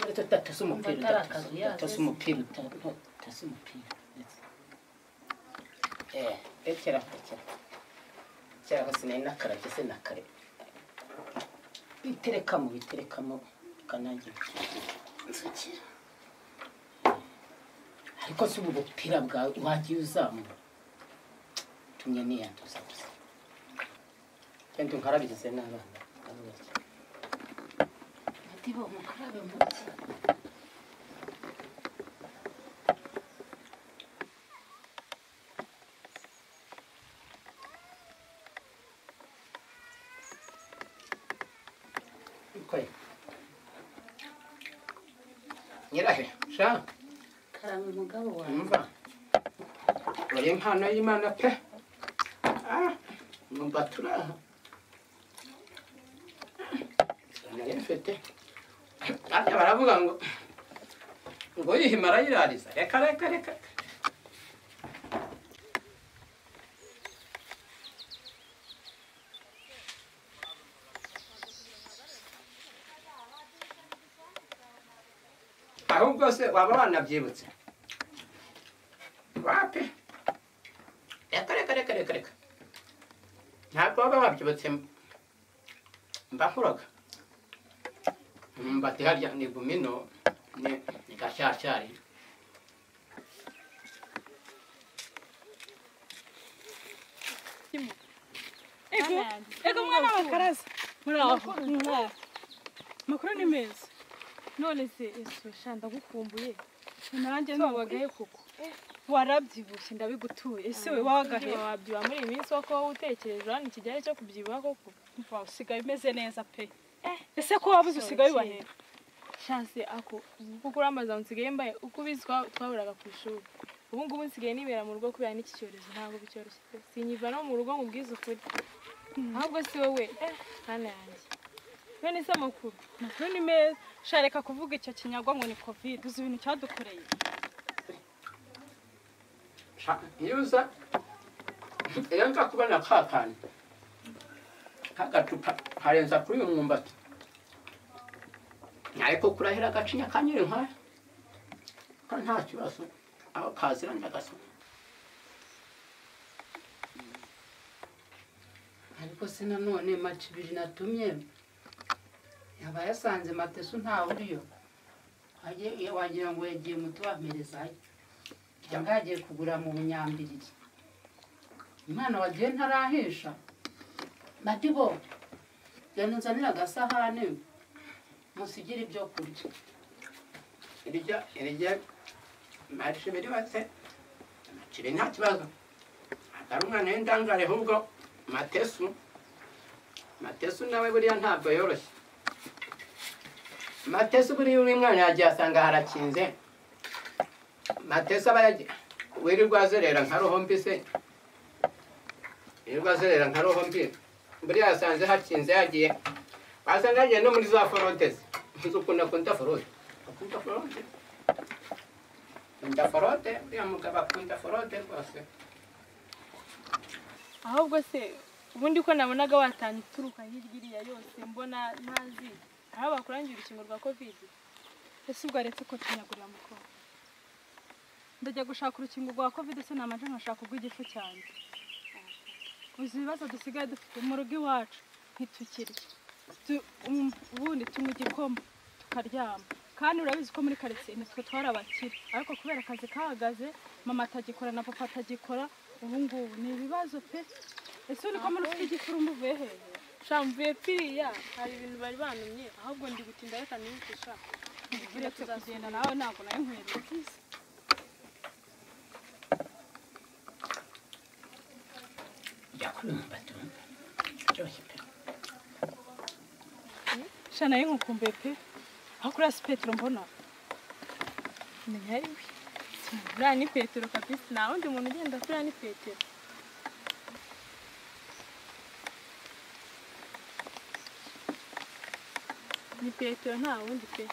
Uretse utatase umupira, utatase umupira, utatase umupira. Rekera rekera. Cyangwa sinari nakarabye se na kare. Biterekamo biterekamo kanangira. Nsukira. Ariko si ubu bupira bwawe wagiye uzamura. Tumye niyanduza gusa. Genda unkarabirize n'abana. Madibo mukarabe muki. Nyirahe sha karame mugabo wawe umva uri impano y'Imana pe. Numva turaha nari mfite ariko baravuga ngo ngo yihima arayirariza. Reka reka reka. Ahubwo se waba wanabyibutse wapi? Reka reka reka reka reka, ntabwo waba wabyibutse. Mba nkuroga mbati harya ni gumino ni gashyashyari. Ego ego mwana wa Karaza, muraho. Makuru ni meza. None se ese sha ndagukumbuye. Nanjye nubagaye koko. Warabyibushye ndabigutuye. Ese we wagahe wabyiba muri iyi minsi wako utekereza hano ikijyanye cyo kubyibuha koko? Umva usigaye umeze neza pe. Ese ko wabuze usigaye ubahera? Chance ako kuko uramaza nsigaye mbaye uko ubizi twaburaga ku ishuri. Ubu ngubu nsigaye nibera mu rugo kubera n'iki cyorezo ntabwo bicyoroshye pe. Sinyiva no mu rugo ngubwize ukuri. Ahubwo si wowe hana yanjye. None se amakuru? Amakuru ni meza. Shareka kuvuga icyo kinyagwa ngo ni covid, uzi ibintu cyadukoreye. Yuza iyo nza kubona ka kantu kagacupa karenza kuri uyu mwumbati, ariko kurahira agacinya ka Nyirinkwaya ko nta kibazo aho kazira ndagasoma. Ariko se nanone macibiri natumye yaba yasanze Matesu ntawe uriyo, wagira ngo yagiye muti wamperezayo cyangwa yagiye kugura mu Bunyambiriri. Umwana wagiye ntarahisha. Madibo genda unzanire agasahane musigire ibyo kurya. Irya macibiri wese macibiri nta kibazo, atari umwana w'indangare. Ahubwo Matesu Matesu nawe buriya ntabwo yoroshye. Matesu buriya uri mwana yagiye asanga harakinze. Matesu aba yagiye wirirwa azerera nka roho mbi se, wirirwa azerera nka roho mbi. Buriya yasanze hakinze yagiye wasanga yagiye no muri za forode ze. Nzi ukuntu akunda forode, akunda forode, akunda forode. Uriya mugabo akunda forode rwose. Ahubwo se ubundi ko nabonaga watanye uturuka hirya iriya yose mbona ntazi aho bakurangira urukingo rwa covid. Ese ubwo aretse ko tunyagurira mukobwa? Ndajya gushaka urukingo rwa covid se namanje nkashaka ubw'igifu cyanjye. Uzi ibibazo dusigaye dufite mu rugo iwacu, ntitukirya. Ubundi tunywa igikoma tukaryama. Kandi urabizi ko muri karitsiye nitwe twari abakire, ariko kubera akazi kahagaze mama atagikora na papa atagikora, ubu ngubu ni ibibazo pe. Ese uri ko muri ufite igikuru mvuye hehe? Sha mvuye piriya hari ibintu bari bantumye, ahubwo ndi gutinda reka nihutisha. Uretse kugenda nawe ntabwo nayo nkwereka. Jya kuri umwumbati uryoshye pe. Sha nayo nkukumbuye pe. Aho kuri si Petero mbona. Menya ari we. Uriya ni Petero kabisa, nta wundi muntu ugenda kuriya ni Petero. Ni Petero nta wundi pe.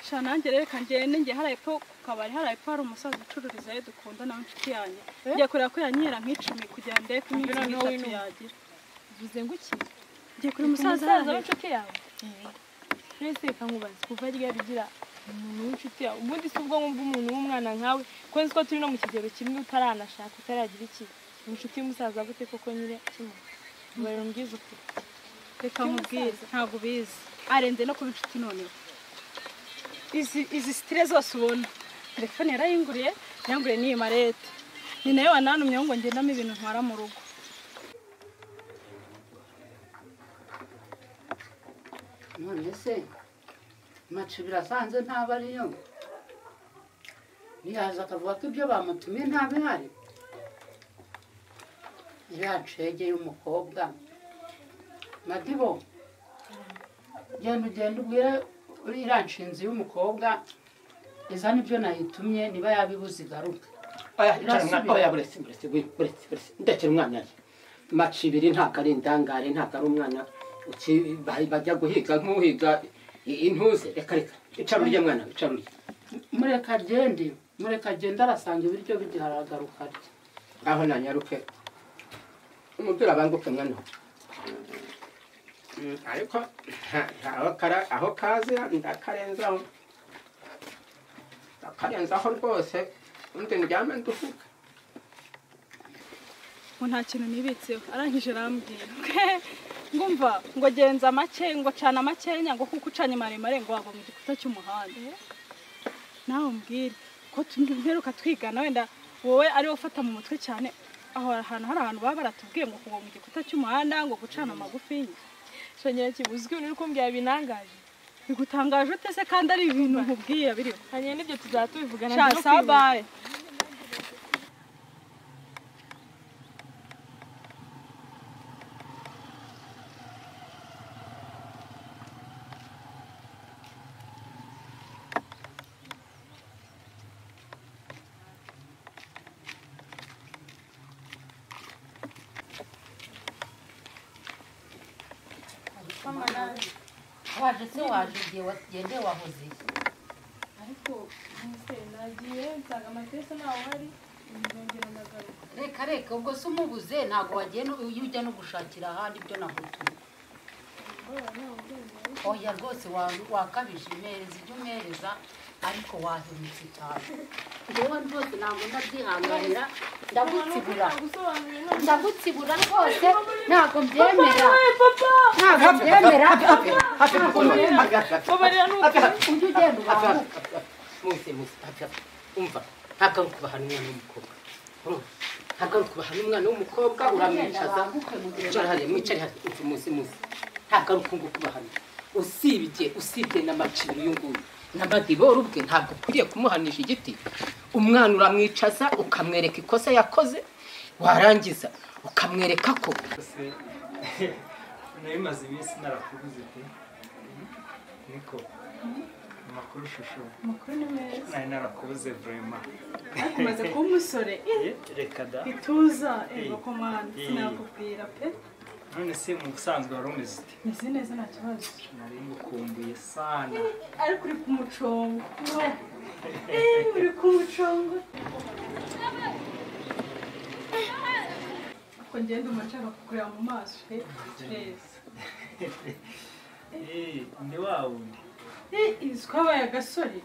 Sha nanjye reka ngende njye hariya epfo ku kabari, hariya epfo hari umusaza ucururizayo dukunda nawe inshuti yanjye. Ngiye kureba ko yanyera nk'icumi kugira ndebe ko iminsi nk'itatu yagira. Uvuze ngo iki? Ngiye kureba umusaza w'inshuti yawe? Mbese reka nkubaze, kuva ryari ugira Umuntu w'inshuti yawe ubundi si ubwonko bw'umuntu w'umwana nkawe ko nzi ko turi no mu kigero kimwe utaranashaka utaragira iki inshuti y'umusaza gute koko nyine kimwe mbabarira umbwize ukuri. Reka nkubwire ntabwo ubizi arenze no kuba inshuti noneho izi sitire zose ubona telefone yarayinguriye yanguriye n'iyi marete ni nayo wananumye ngo ngendamo ibintu ntwara mu rugo. None se Macibiri asanze ntaba ariyo ntiyaza akavuga ko ibyo bamutumye ntabihari iriya cege y'umukobwa Madibo genda ugenda ubwire iriya nshinzi y'umukobwa izana ibyo nayitumye niba yabibuze igaruke. Oya buretse buretse buretse buretse ndekera umwana ye Macibiri ntabwo ari indangare ntabwo ari umwana bajya guhiga nk'uhiga intuze reka reka icara urye mwana icara urye. Mureka agende arasanga ibiryo bigihari aragaruka arya. Aho nanyaruke umubwira abanguke mwana ariko aho kazi ndakarenzaho ndakarenzaho rwose undi ndyame nduhuke. Ngo nta kintu nibitseho arangije arambwira ngumva ngo genza make ngo cana makenya ngo kuko ucanye maremare ngo wagwa mu gikuta cy'umuhanda. Nawe umbwire ko mperuka twigana wenda wowe ari ufata mu mutwe cyane aho ahantu hari abantu baba baratubwiye ngo kugwa mu gikuta cy'umuhanda ngo gucana magufinya. Shanyira kibuzwi uri kumbwira binangaje bigutangaje ute se kandi ari ibintu nkubwiye biriho hanyuma nibyo tuzatubivugana no kwibaye. Waje se waje igihe wagende wahoze ariko nse nagiye nsanga amatese ntawe uhari ndongera ndagaruka. Reka reka ubwo se umubuze ntabwo wagiye iyo ujya no gushakira ahandi ibyo nagutumye. Oya rwose wakabije impereza ibyo umpereza ariko wahemutse cyane. Njyewe rwose ntabwo ndabyihanganira ndagutsibura ndagutsibura rwose ntabwo mbyemera ntabwo mbyemera ujye ugenda ubanguke. Umva ntabwo ari ukubahana umwana w'umukobwa ntabwo ari ukubahana umwana w'umukobwa uramwicaza mwicare hariya mwicare hariya muzi muzi ntabwo ari ukungu kubahana usibye na Macibiri uyu nguyu na Madiboro ubwe ntabwo ukwiriye kumuhanisha igiti. Umwana uramwicaza ukamwereka ikosa yakoze warangiza ukamwereka ko nabimaze iminsi narakubuze pe niko amakuru shusho amakuru ni meza nari narakubuze vraiment ariko umaze kuba umusore reka da ituza ego komanda sinakubwira pe. None se mu busanzwe wari umeze ute? Meze neza nta kibazo. Nari ngukumbuye sana. Ariko uri ku mucongo. Uri ku mucongo. Ariko ngenda umashaka kukureba mu maso pe neza. Ni wa wundi. Izi twabaye agasore.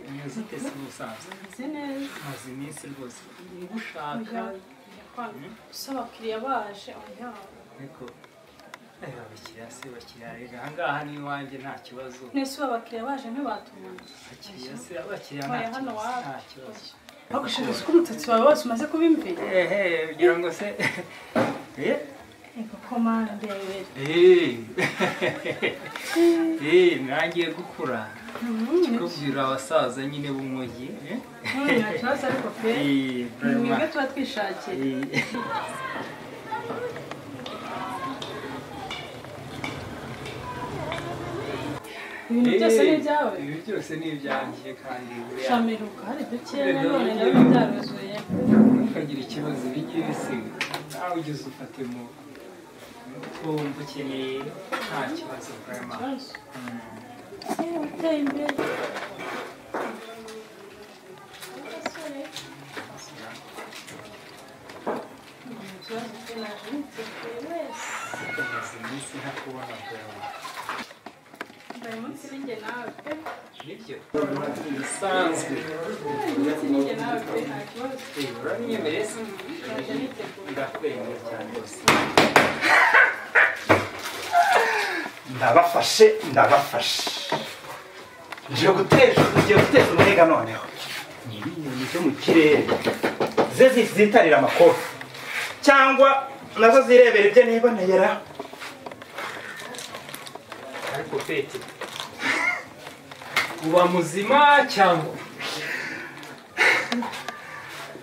Umeze ute se mu busanzwe? Meze neza. Maze iminsi rwose ngushaka. Gusa abakiriya baje oya. Niko abakiriya se bakiriya rega ahangaha ni iwanjye nta kibazo. Nese abakiriya baje ntibatubona. Abakiriya se abakiriya nta kibazo. Bagushiriza ko umusatsi wawe wose umaze kuba imvi. Ehe ugira ngo se ego komande. Nangiye gukura. Kubwira abasaza nyine b'umujyi. Nta kibazo ariko pe. Mwebwe tuba twishakiye. Ibintu byose ni ibyawe? Ibi byose ni ibyanjye kandi shameruka hari dukeya none nabyo byaruzuye. Ukagira ikibazo ibi ngibi se nawe ugeze ufate mu twumva ukeneye nta kibazo vraiment. Uteye imbere. Maze iminsi ntakubona vraiment. Mbaye munsi ninjye nawe pe. Nibyo bisanzwe. Ndetse nawe pe nta kibazo. Uranyemereye se? Ndakwemera cyane rwose. Ndabafashe, ndabafashe. Ngiye guteza umurega noneho. Inyoni zo mu kirere ze zitarira amakofi cyangwa nazo zirebera ibyo niboneyera. Ariko Pete, uba muzima cyangwa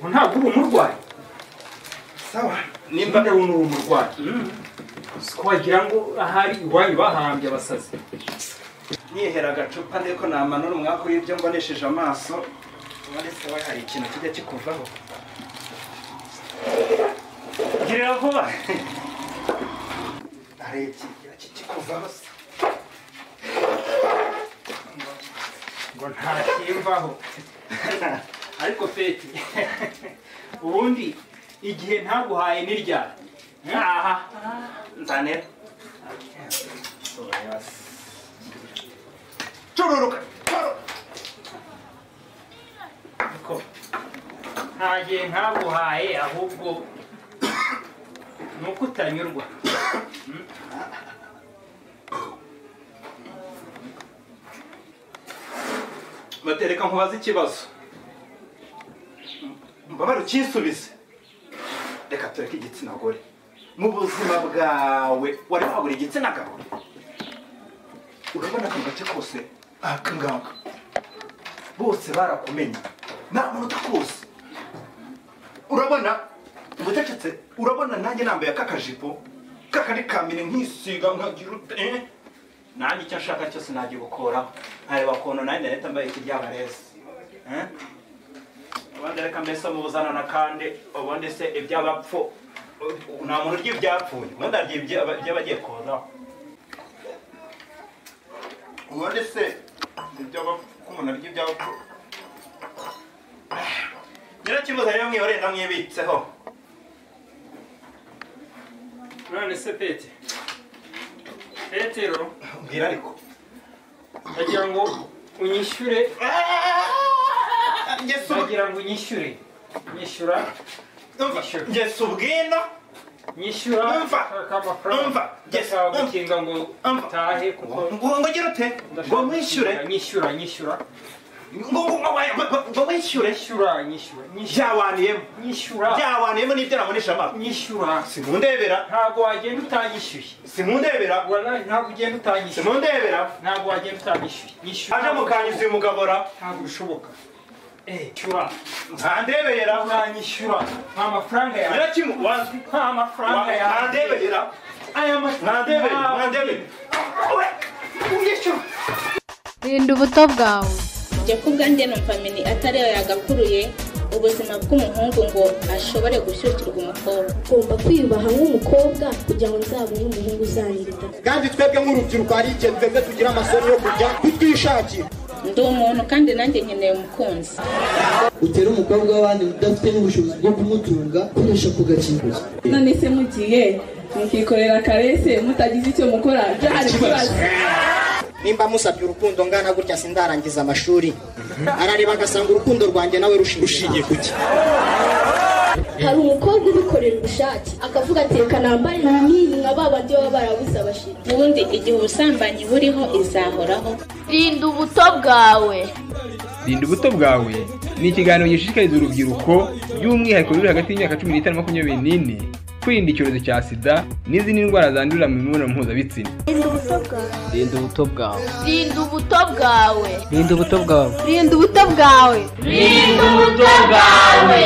ntabwo uri umurwayi? Sawa, nimba uri umurwayi siko wagira ngo ahari iwanyu bahambye abasazi. Nihera agacupa ndeko namanura umwaka w'ibyo mbonesheje amaso. Ubundi se we hari ikintu kijya kikuvaho? Girira vuba. Hari ikijya kikuvaho se? Ngo nta kimvaho. Ariko Pete, ubundi igihe ntaguhaye n'iryari. Aha nzanira. Cururuka. Nta gihe ntaguhaye, ahubwo ni uko utanyurwa. Batereka nkubaze ikibazo, mbabare ukinsubize. Reka tureke igitsina gore. Mu buzima bwawe wari wabura igitsina gabo? Urabona aka gace kose aka ngaka bose barakumenye, nta muntu utakuzi. Urabona ubutacetse, urabona nanjye nambaye aka kajipo kakandi kamene nkisiga nkagira ute, nanjye icyo nshaka cyose nagigukoraho, nkareba ukuntu nanjye nahita mbaye ikiryabarezi. Ubundi reka mbese mubuzana na kandi ubundi se iby'abapfu nta muntu urya ibyapfuye, ubundi arya iby'abagiye kozaho. Ubundi se iby'abapfu ko umuntu arya iby'abapfu. Nyirakibuza rero mwihoreye ndamwibitseho. None se Pete, Petero, mbwira ariko. Ndagira ngo unyishyure. Ndagira ngo unyishyure. Nyishyura. Ngese ubwino. Nyishyura. Umva. Ndashaka gukinga ngo utahe kuko. Ngo ngira ute? Ngo mwishyure. Nyishyura, nyishyura. Ngo wishyure. Nyishyura, nyishyura. Byawaniyemo. Nyishyura. Byawaniyemo n'ibyo nabonesha amaso. Nyishyura. Simundebera. Ntabwo wagenda utanyishyuye. Simundebera. Wallahi ntabwo ugenda utanyishyuye. Simundebera. Ntabwo wagenda utanyishyuye. Nyishyura. Aje mukanyuza uyu mugabora. Ntabwo bishoboka. Nyishyura. Ntandebera. Uranyishyura. Nta mafaranga yawe. Nyirakimu. Nta mafaranga yawe. Ntandebera. Aya mafaranga. Ntandebera. Ntandebera. Unyishyura. Rinda ubuto bwawe. Njye ku bwanjye numva mini atari yo yagakuruye ubuzima bw'umuhungu ngo ashobore gushyukirwa umukobwa. Ugomba kwiyubaha nk'umukobwa kugira ngo nzabone umuhungu uzanyirita. Kandi twebwe nk'urubyiruko hari igihe twebwe tugira amasoni yo kujya kutwishakira. Ndi umuntu kandi nanjye nkeneye umukunzi. Utera umukobwa w'abandi udafite n'ubushobozi bwo kumutunga, koresha ku gakingirizo. None se mugiye mukikorera karese mutagize icyo mukora byari ikibazo. Nimba musabye urukundo ngana gutya sindarangiza amashuri, arareba agasanga urukundo rwanjye nawe rushingiye kuki. Hari umukobwa ubikorera ubushake akavuga ati reka nambare nini nka ba bandi baba barabuze abashitsi. Ubundi igihe ubusambanyi buriho izahoraho. Rinda ubuto bwawe. Rinda ubuto bwawe ni ikiganiro gishishikariza urubyiruko by'umwihariko ruri hagati y'imyaka 15 na 24 kwirinda icyorezo cya sida n'izindi ndwara zandurira mu mibonano mpuzabitsina. Rinda ubuto bwawe. Rinda ubuto bwawe. Rinda ubuto bwawe. Rinda ubuto bwawe. Rinda ubuto bwawe. Rinda ubuto bwawe.